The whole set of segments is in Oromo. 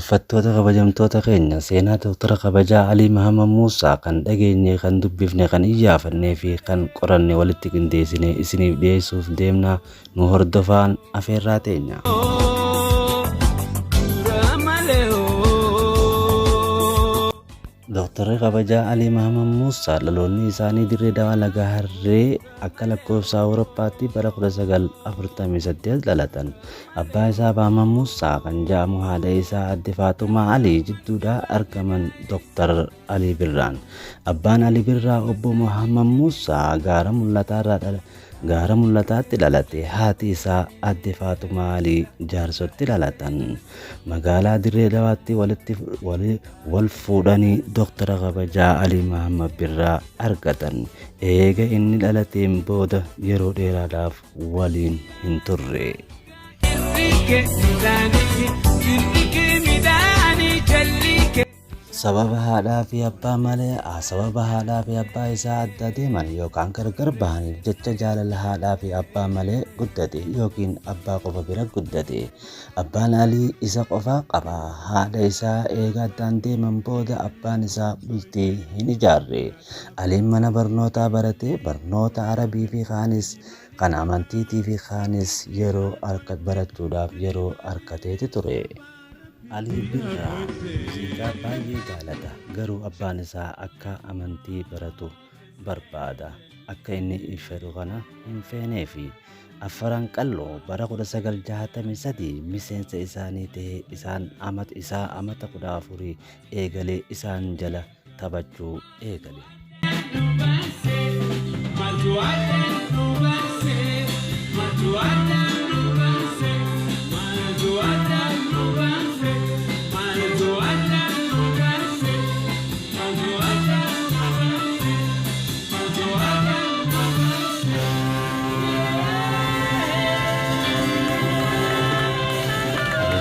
Dhaggeeffattoota kabajamtoota keenya, seenaa Dooktara Kabajaa Alii Mahammad Muusaa kan dhageenye, kan dubbifne, kan iyyaafannee fi kan qoranne walitti qindeessinee isiniif dhiyeessuuf deemna. Nu hordofaan afeerraa teenya. Dooktarri Kabajaa Alii Mahammad Muusaa dhaloonni isaanii Dirree Dawaa Laga Harree akka lakkoofsa Awurooppaatti bara 1948 dhalatan. Abbaa isaa Mahammad Muusaa kan jedhamu haadha isaa Aadde Faaxumaa Alii jidduudhaa argaman Dooktar Alii Birraan. Abbaan Alii Birraa Obbo Mahammad Muusaa gaara mul'ataarraa Gaara Mul'ataatti dhalate. Haati isaa Aadde Faaxumaa Alii Jaarsotti dhalatan. Magaalaa Dirree Dawaatti walitti wal fuudhanii Dooktara Kabajaa Alii Mahammad Birraa argatan. Eega inni dhalateen booda yeroo dheeraadhaaf waliin hin turre. Sababa haadhaa fi abbaa malee Sababa haadhaa fi abbaa isaa adda deeman yookaan gargar bahaniif jecha jaalala haadhaa fi abbaa malee guddate yookiin abbaa qofa bira guddate. Abbaan Alii isa qofa qaba. Haadha isaa eega addaan deeman booda abbaan isaa bultii hin ijaarre. Aliin mana barnootaa barate, barnoota Arabii fi kaanis kan amantiitii fi kaanis yeroo barachuudhaaf yeroo arkateeti ture. Alii Birraa muuziqaa baay'ee jaalata. Garuu abbaan isaa akka amantii baratu barbaada. Akka inni fedhu kana hin feeneefi. Affaran Qalloo bara 1963 miseensa isaanii tahee isaan amata isaa amata 14 eegalee isaan jala taphachuu eegale.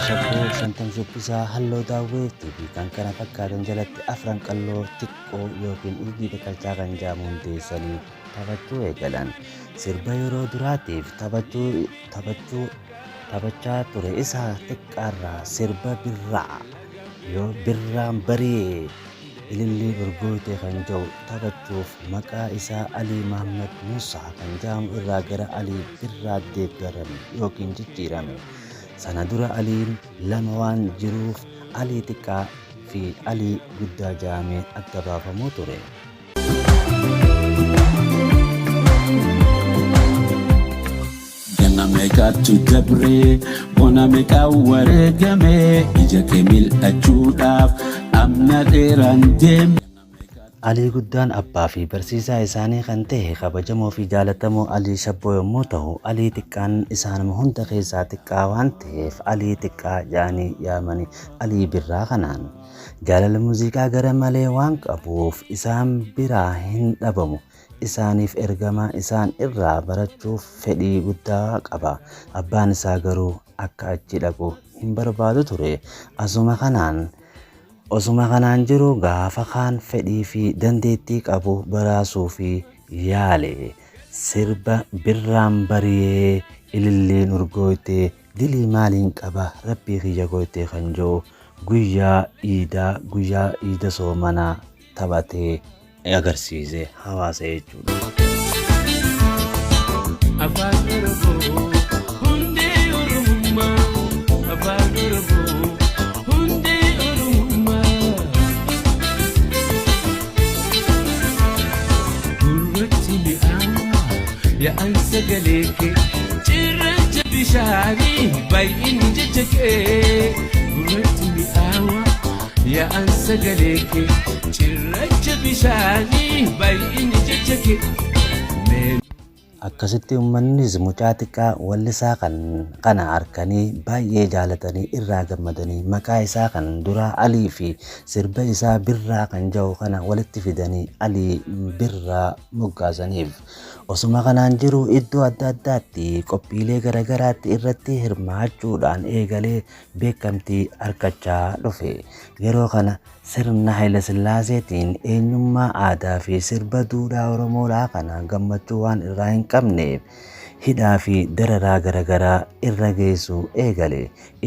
Shabboo, Shantam Shubbisaa, Halloo Daawweetti fi kan kana fakkaatan jalatti Afran Qalloo xiqqoo yookiin Urjii Bakkalchaa kan jedhamu hundeessanii taphachuu eegalan. Sirba yeroo duraatiif taphachuu taphachuu taphachaa ture isa xiqqaarraa sirba Birraa yoo Birraan bari'e ililliin urgooyte kan jedhu taphachuuf maqaa isaa Alii Mahammad Muusaa kan jedhamu irraa gara Alii Birraa deeggarame yookiin jijjiirame. Sana dura Aliin lama waan jiruuf Alii xiqqaa fi Alii guddaa ja'amee adda baafamuu ture. Ganna meeqatu dabree bona meeqa wareegame ija kee mil'achuudhaaf amna dheeraan deeme. Alii Guddaan abbaa fi barsiisaa isaanii kan ta'e kabajamoo fi jaalatamoo Alii Shabboo yommuu ta'u, Alii Xiqqaan isaanuma hunda keessaa xiqqaa waan ta'eef Alii Xiqqaa ja'anii yaamani Alii Birraa kanaan. Jaalala muuziqaa gara malee waan qabuuf isaan biraa hin dhabamu. Isaaniif ergama isaan irraa barachuuf fedhii guddaa qaba. Abbaan isaa garuu akka achi dhaqu hin barbaadu ture. Asuma kanaan Osuma kanaan jiru gaafa kaan fedhii fi dandeettii qabu baraasuufi yaale. Sirba Birraan bariyee ililliin urgooyte dilii maaliin qaba rabbii kiyya gooyte kan je'u guyyaa iidaa guyyaa iida soomanaa taphatee agarsiise hawaasa jechuudha. Afaan Oromoo hundee Oromummaa. Afaan Oromoo hundee Oromummaa. Gurratti mi'aawaa yaa'an sagalee kee cirracha bishaanii baay'inni jecha kee. Gurratti mi'aawaa yaa'an sagalee kee cirracha bishaanii baay'inni jecha kee. Mee Akkasitti ummannis mucaa xiqqaa wallisaa kan kana arkanii baay'ee jaalatanii irraa gammadanii maqaa isaa kan duraa Alii fi sirba isaa Birraa kan ja'u kana walitti fidanii Alii Birraa moggaasaniif. Osuma kanaan jiruu iddoo adda addaatti qophiilee garagaraatti irratti hirmaachuudhaan eegalee beekamtii arkachaa dhufe. Yeroo kana sirna Hayilasillaaseetiin eenyummaa aadaa fi sirba duudhaa Oromoodhaa kana gammachuu waan irraa hin qabneef Hidhaa fi dararaa garagaraa irra geessuu eegale.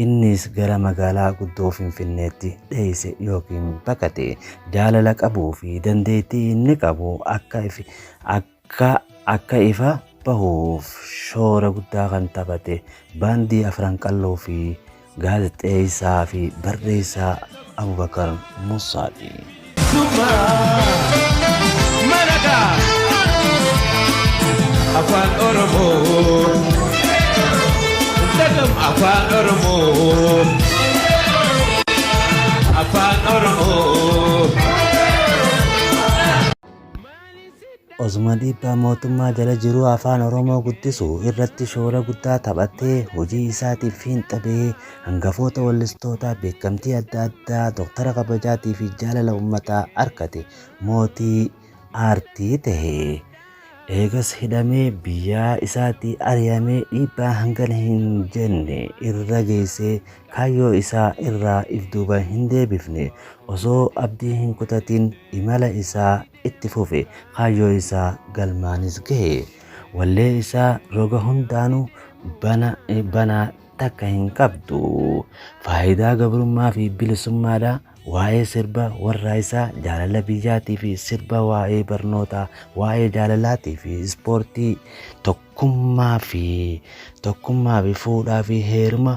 Innis gara magaalaa guddoo Finfinneetti dheeyse ykn baqate. Jaalala qabuu fi dandeettii inni qabu akka akka akka ifa bahuuf shoora guddaa kan taphate Baandii Afran Qalloo fi gaazexeessaa fi barreessaa Abubakar Muussaati. Managaa Afaan Oromoo Dagam Afaan Oromoo Afaan Oromoo. Osuma dhiibbaa mootummaa jala jiruu Afaan Oromoo guddisuu irratti shoora guddaa taphatee hojii isaatiif fiinxa bahee hangafoota wellistootaa beekamtii adda addaa, doktara kabajaatii fi jaalala ummataa arkate. Mootii aartii tahe. Eegas hidhamee biyyaa isaatii ari'amee dhiibbaa hangana hin jenne irra geessee kaayyoo isaa irraa if duuba hin deebifne. Osoo abdii hin kutatin imala isaa itti fufe. Kaayyoo isaa galmaanis gahe. Wallee isaa roga hundaanuu bana banaa takka hin qabdu. Faayidaa gabrummaa fi bilisummaadha. Waa'ee sirba warraaysaa, jaalala biyyaatii fi sirba waa'ee barnootaa, waa'ee jaalalaatii fi ispoortii, tokkummaa fi tokkummaa fi fuudhaa fi heeruma,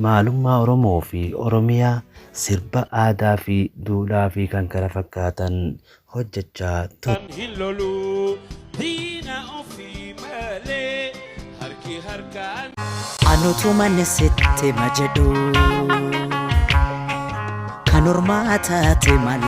maalummaa Oromoo fi Oromiyaa, sirba aadaa fi duudhaa fi kan kana fakkaatan hojjechaa ture. Hin lolu diina ofii malee harki harkaan. Anutuman sitti hima jedhu kan ormaa taate maal.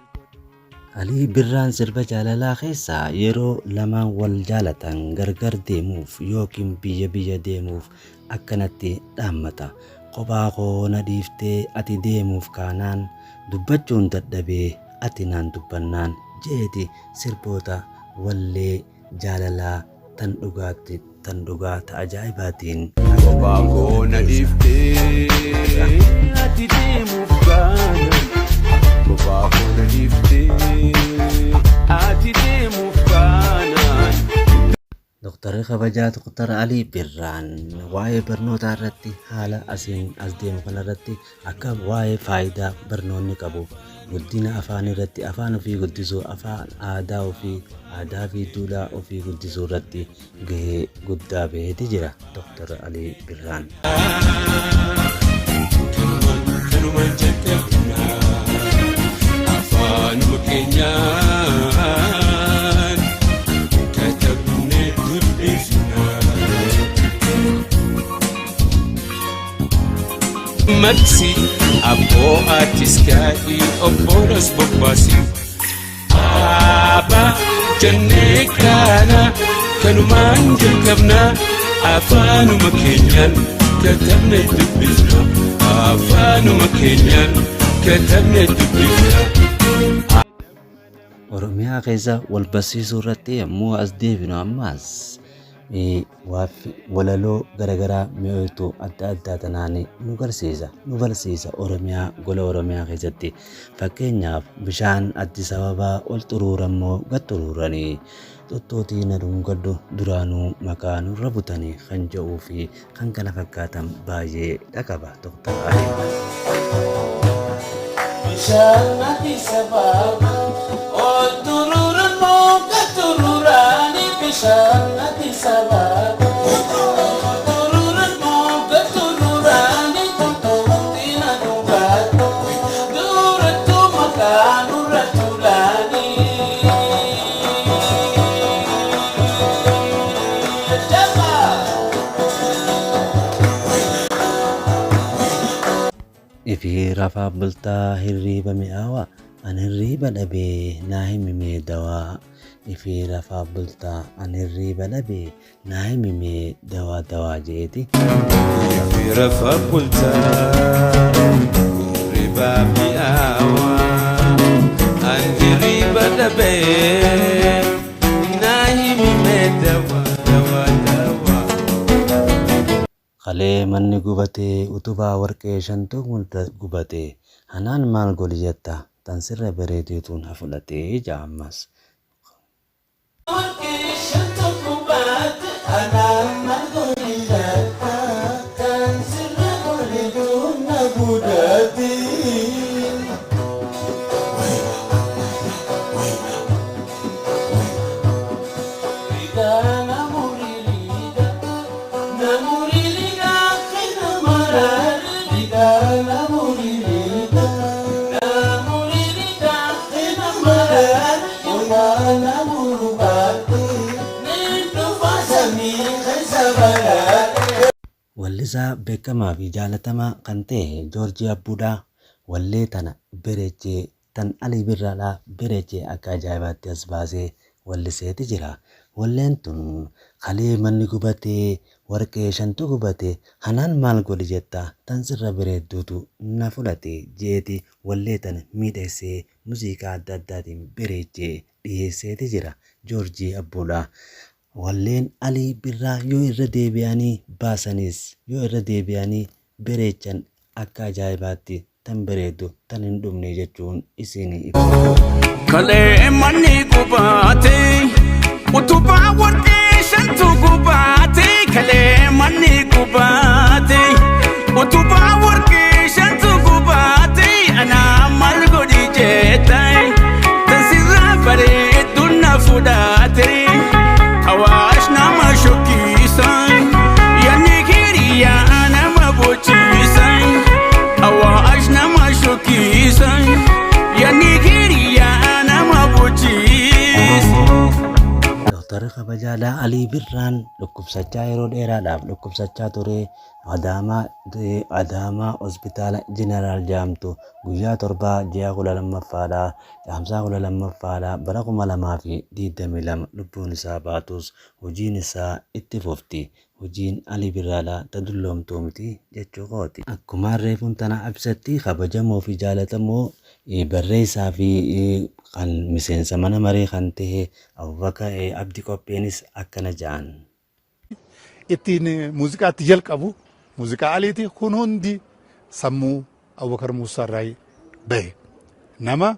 Alii Birraan sirba jaalalaa keessaa yeroo lamaan wal jaalatan gargar deemuuf ykn biyya biyya deemuuf akkanatti dhaammata. Kophaa koo na dhiiftee ati deemuuf kaanaan dubbachuun dadhabee ati naan dubbannaan je'eeti sirboota wallee jaalalaa tan dhugaatti tan dhugaa ta ajaa'ibaatiin Kophaa akkanatti koo na addeessa. dhiiftee ati deemuuf kaanaan Kophaa koo na dhiiftee ati deemuuf kaanaan. Doktarri kabajaa Doktar Alii Birraan waa'ee barnootaa irratti haala asiin as deemu kanarratti akka waa'ee faayidaa barnoonni qabu guddina afaanii irratti afaan ofii guddisuu afaan aadaa ofii aadaa fi duudhaa ofii guddisuu irratti gahee guddaa baheeti jira Doktar Alii Birraan. Kanumaan kanumaan jalqabna afaanuma keenyaan katabnee dubbifna. Maksi abboo atis kaa'ii obbolos bobbaasi. Abbaa jennee kaana kanumaan jalqabna afaanuma keenyaan katabne dubbifna afaanuma keenyaan katabne dubbifna. Oromiyaa keessa wal barsiisuu irratti yommuu as deebinu ammaas Walaloo garagaraa mi'ooytuu adda addaa tanaan nu garsiisa, nu barsiisa Oromiyaa gola Oromiyaa keessatti. Fakkeenyaaf bishaan Addis Ababaa ol xuruurammoo gad xuruuranii xuxxuutii na dhungadhu duraanuu maqaa nurra butanii kan jedhuu fi kan kana fakkaatan baay'ee dhaqaba Dr. Aliin. Bishaan Addis Ababa ol xuruuran moo gad xuruurani bishaan Addis Ababa ol xuruuran moo gad xuruurani xuxuuti na dhungadhu durattu maqaa nurra tuulani. Jabaa! Ifi rafaa bultaa hirriiba mi'aawa An hirriiba dhabee naa himi mee dawaa Ifi rafaa bultaa an hirriiba dhabee naa himi mee dawaa dawaa je'eeti. Ifi rafaa bultaa hirriba mi'aawa An hirriiba dhabee naa himi mee dawaa dawaa dawaa. Kalee manni gubatee utubaa warqee shantu gubate hanaan maal godhi jetta tan sirra bareedeetu na fudhate ja'a ammas. Warqee Anaan maal godhi jetta kan sirra bareeduun na fudhate. Wallisaa beekamaa fi jaalatamaa kan ta'e Joorjii Abbuudhaa wallee tana bareechee tan Alii Birraadhaa bareechee akka ajaa'ibaatti as baasee walliseeti jira. Walleen tun kalee manni gubatee warqee shantu gubate hanaan maal godhi jetta tan sirra bareedduutu na fudhate jeeti wallee tana miidhagsee muuziqaa adda addaatiin bareechee dhiyeesseeti jira Joorjii Abbuudhaa. Walleen Alii Birraa yoo irra deebi'anii baasanis yoo irra deebi'anii bareechan akka ajaa'ibaatti tan bareeddu tan hin dhumne jechuun isinii ibsa. Kalee manni gubaate utubaa warqee shantu gubaate kalee manni gubaate utubaa warqee shantu gubaate anaa maal godhi jetta tan sirraa bareeddu na fudhate awaash nama shokkisa yaanni hiriyaa nama bochisa awaash nama shokkisa yaanni hiriyaa nama bochisa. Dooktarri kabajaadhaa Alii Birraan dhukkubsachaa yeroo dheeraadhaaf dhukkubsachaa ture Adaamaa Hospitaala Jeneraal jedhamtu guyyaa 7 ji'a 12ffaadhaa caamsaa 12ffaadhaa bara 2022 lubbuun isaa baatus hojiin isaa itti fufti. Hojiin Alii Birraadhaa ta dulloomtuu miti jechuu kooti. Akkuma reefuun tana ibsatti kabajamoo fi jaalatamoo barreessaa fi kan miseensa mana maree kan ta'e Abubakar Abdi Qopheenis akkana ja'an. Ittiin muuziqaatti jalqabu muuziqaa Aliiti. Kun hundi sammuu Abubakar Muusaa irraa bahe. Nama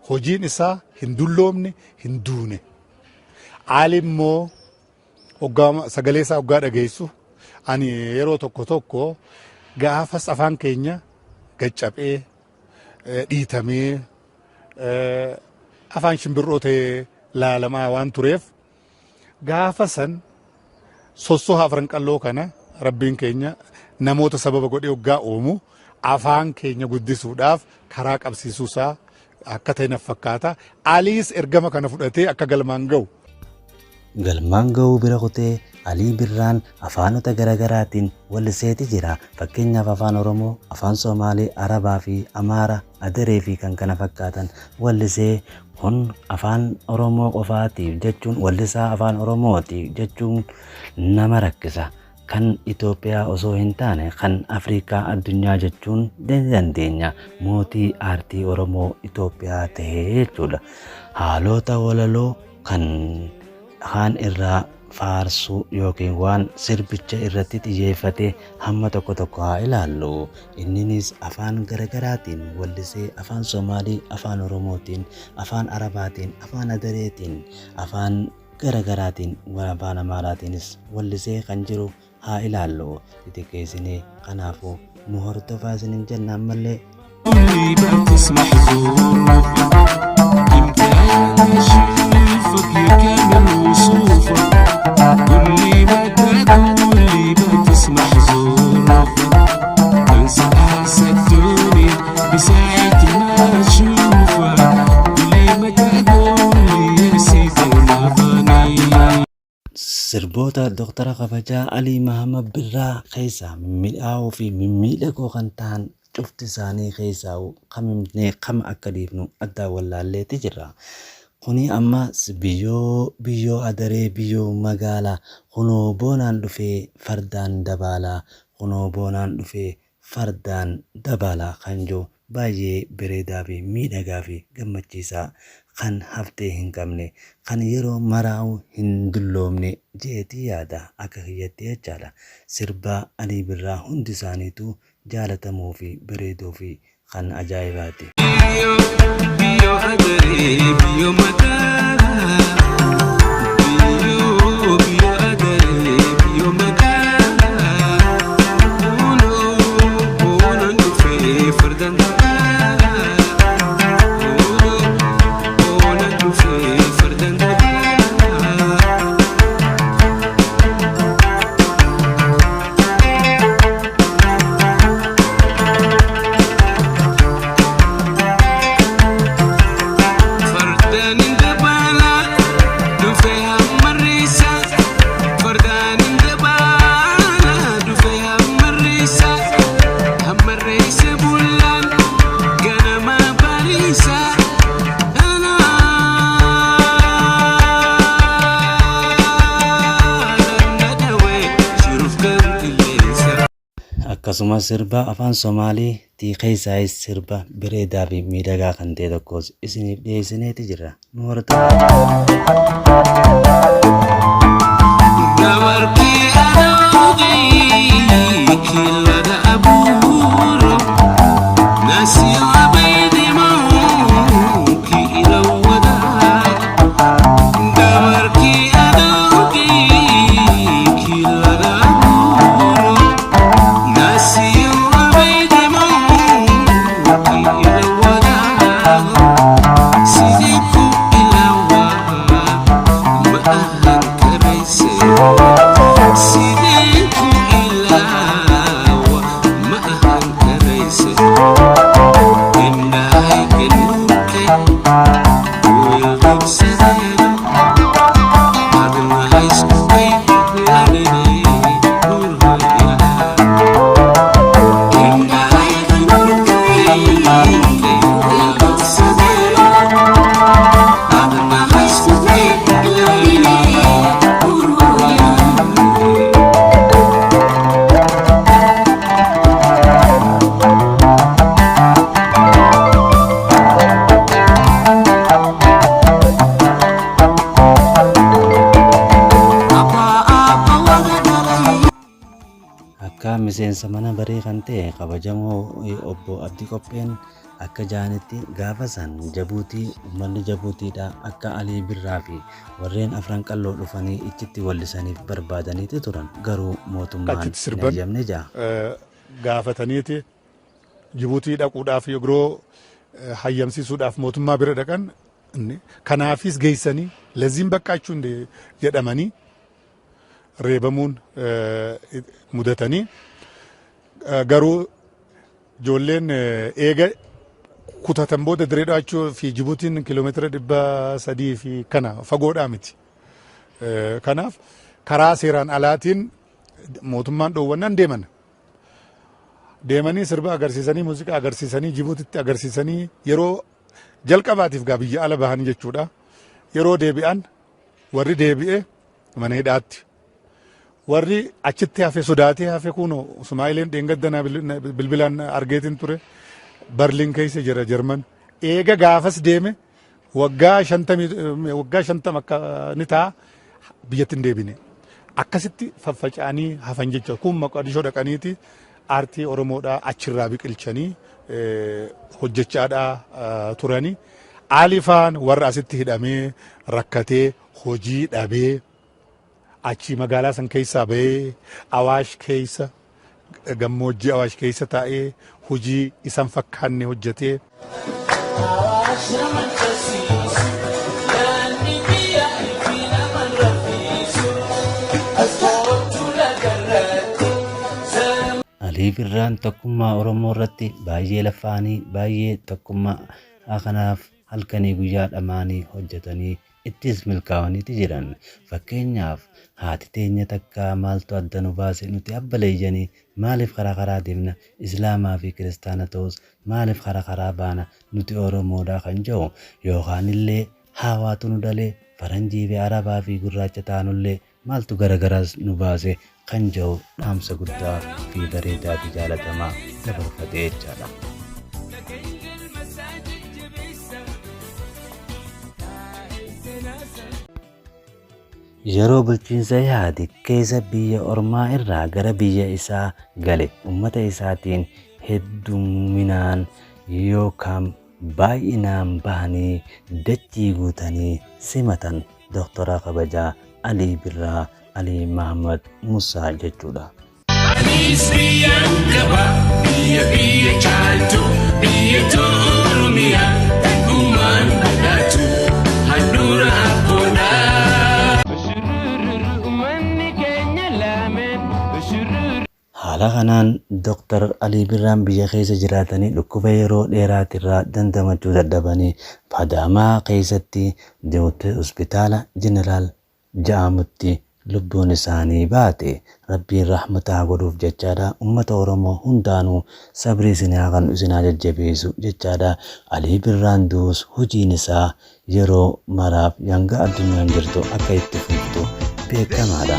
hojiin isaa hin dulloomne, hin duune. Ali immoo hoggaa sagalee isaa hoggaa dhageessu ani yeroo tokko tokko gaafas afaan keenya gaccabee dhiitamee afaan shimbirroo ta'ee laalamaa waan tureef gaafa san sossoha afran qalloo kana rabbiin keenya namoota sababa godhee hoggaa uumu afaan keenya guddisuudhaaf karaa qabsiisuusaa akka ta'e naf fakkaata. Aliis ergama kana fudhatee akka galmaan ga'u. Galmaan ga'uu bira kutee Alii Birraan afaanota garaagaraatiin walliseeti jira. Fakkeenyaaf Afaan Oromoo, Afaan Somaalee, Arabaa fi Amaara, Adaree fi kan kana fakkaatan wallisee kun Afaan Oromoo qofaatiif jechuun wallisaa Afaan Oromooti jechuun nama rakkisa. Kan Itoophiyaa osoo hin taane kan Afrikaa addunyaa jechuun ni dandeenya. Mootii aartii Oromoo Itoophiyaa ta'ee jechuudha. Haalota walaloo kan kaan irraa faarsuu yookiin waan sirbicha irratti xiyyeeffate hamma tokko tokko haa ilaallu. Inninis afaan garagaraatiin wallisee afaan Somaalii, afaan Oromootiin, afaan Arabaatiin, afaan Adareetiin, afaan garagaraatiin, afaan Amaaraatiinis wallisee kan jiru haa ilaallu. Xixiqqeessinee kanaafuu nu hordofaa isinin jenna ammallee. قولي ما تسمح ظروفك امتى انا اشوفك يا كامل وصوفك قولي متى قولي ما تسمح ظروفك انسى انسى الدنيا بساعة ما اشوفك قولي متى قولي يا سيدي ونظني. Sirboota Dooktara kabajaa Alii Mahammad Birraa keessaa mimmiidhaawoo fi mimmiidhagoo kan ta'an cufti isaanii keessaa kamimnee kam akka dhiifnu addaan wallaalleeti jirra. Kuni amma biyyoo biyyoo adaree biyyoo magaalaa kunoo boonaan dhufee fardaan dabaalaa kunoo boonaan dhufee fardaan dabaalaa kan jiru baay'ee bareedaa fi miidhagaa fi gammachiisaa kan haftee hin qabne kan yeroo maraa'u hin dulloomne jeetii yaada akka kiyyatti jechaadha. Sirbaa Alii Birraa hundi isaaniitu jaalatamoo fi bareedoo fi kan ajaa'ibaati. Biyyoo adaree biyyoo magaalaa biyyoo biyyoo adaree. Akkasumas sirba afaan Somaalii tii keessaayis sirba bareedaa fi miidhagaa kan ta'e tokkos isiniif dhiyeessineeti jirra. Nu hordofaa. Dabarkii adowgii kiilada abuuro nasiyo abaydimankii ila wadaag dabarkii adowgii kiilada abuuro nasiyo abaydimankii ila wadaag sidii ku ilaawa ma ahan karayse sidee ku ilaawa ma ahan karayse indhahayga nuurkay wiilqabsadeedo adna haysku kay laninay nuurhoyaha indhahayga nuurkay wiilqabsadeedo adna haysku kay laninay nuurhoyaha. Akka miseensa mana baree kan ta'e kabajamoo obbo Abdii Qopheen akka ja'anitti gaafa san Jabuutii uummanni Jabuutiidha akka Alii Birraa fi warreen Afran Qalloo dhufanii ichitti wallisaniif barbaadaniiti turan, garuu mootummaan Achitti hin sirban hayyamne ja'a. Gaafataniiti Jibuutii dhaquudhaaf yeroo hayyamsiisuudhaaf mootummaa bira dhaqan kanaafis geessanii laziin baqqaachuu jedhamanii reebamuun mudatanii garuu ijoolleen eega kutatan booda diree dhaachuu fi Jibuutiin kiiloomeetira 300 fi kana fagoodhaa miti. Kanaaf karaa seeraan alaatiin mootummaan dhoowwannaan deeman. Deemanii sirba agarsiisanii, muuziqaa agarsiisanii, Jibuutitti agarsiisanii yeroo jalqabaatiif gaa biyya ala bahan jechuudha. Yeroo deebi'an warri deebi'e mana hidhaatti. Warri achitti hafe sodaatee hafe kunoo Sumaayileen dheengadda bilbilaan argeetiin ture. Barliin keessa jira Jarman. Eega gaafas deeme waggaa 50 waggaa 50 akka ni ta'a biyyatti hin deebine. Akkasitti faffaca'anii hafan jechuudha. Kun Moqadishoo dhaqaniiti aartii Oromoodhaa achirraa biqilchanii hojjechaadhaa turanii. Alifaan warra asitti hidhamee rakkatee hojii dhabee achii magaalaa san keessaa bahee Awaash keessa gammoojjii Awaash keessa taa'ee hojii isan fakkaanne hojjetee. Alii Birraan tokkummaa Oromoo irratti baay'ee laffa'anii baay'ee tokkummaa kanaaf halkanii guyyaa dhama'anii hojjetanii ittis milkaa'aniiti jiran. Fakkeenyaaf haati teenya takka maaltu adda nu baase, nuti abbaleeyyanii maaliif karaa karaa deemna, Islaamaa fi Kiristaana ta'us maaliif karaa karaa baana, nuti Oromoodha kan jedhu yookaanillee haawaatu nu dhalee faranjii fi Arabaa fi gurraacha taanullee maaltu garagaras nu baase kan jedhu dhaamsa guddaa fi bareedaa fi jaalatamaa dabarfate jechaadha. Yeroo bulchiinsa Ihaadig keessa biyya ormaa irraa gara biyya isaa gale ummata isaatiin heddumminaan yookaan baay'inaan bahanii dachii guutanii simatan Doktora Kabajaa Alii Birraa Alii Mahammad Musaa jechuudha. Anis biyyan qaba biyya biyya caaltu biyya Oromiyaa kan uumaan badhaatu handhuura abboodha. Haala kanaan Dr. Alii Birraan biyya keessa jiraatanii dhukkuba yeroo dheeraatirraa dandamachuu dadhabanii Adaamaa keessatti hospitaala Jeneraal ja'amutti lubbuun isaanii baate. Rabbiin rahmata haa godhuuf jechaadha. Ummata Oromoo hundaanuu sabrii isin haa kennu, isin haa jajjabeessu jechaadha. Alii Birraan du'us hojiin isaa yeroo maraaf hanga addunyaan jirtu akka itti fuftu beekamaadha.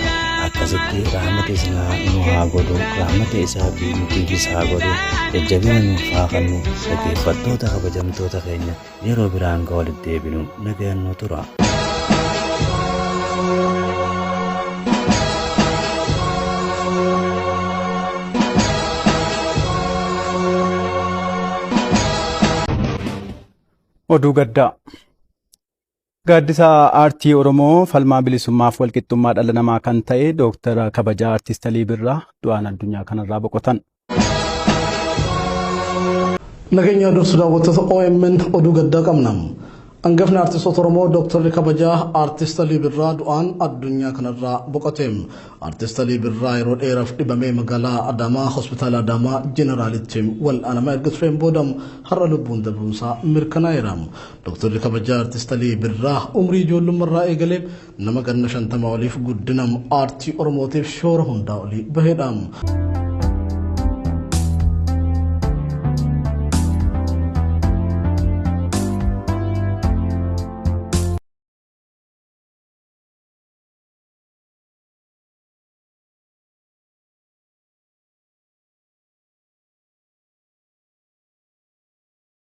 Akka Akkasitti rahmata isaa nu haa godhu, rahmata isaa fi nutiifis haa godhu, jajjabina nuuf haa kennu. Dhaggeeffattoota kabajamtoota keenya yeroo biraa hanga walitti deebinu nagayaan nu tura. Oduu gaddaa. Gaaddisa aartii Oromoo falmaa bilisummaaf walqixxummaa dhala namaa kan ta'e Dooktara kabajaa Aartist Alii Birraa du'aan addunyaa kanarraa boqotan. Nageenya dursu daawwattoota OMN, oduu gaddaa qabna. Hangafni artistoota Oromoo Dooktarri kabajaa Aartist Alii Birraa du'aan addunyaa kanarraa boqote. Aartist Alii Birraa yeroo dheeraaf dhibamee magaalaa Adaamaa, hospitaala Adaamaa Jeneraalitti wal'aanamaa erga tureen booda har'a lubbuun darbuunsaa mirkanaa'eera. Dooktarri kabajaa Aartist Alii Birraa umrii ijoollummaarraa eegalee nama ganna 50 oliif guddina aartii Oromootiif shoora hundaa olii baheedha.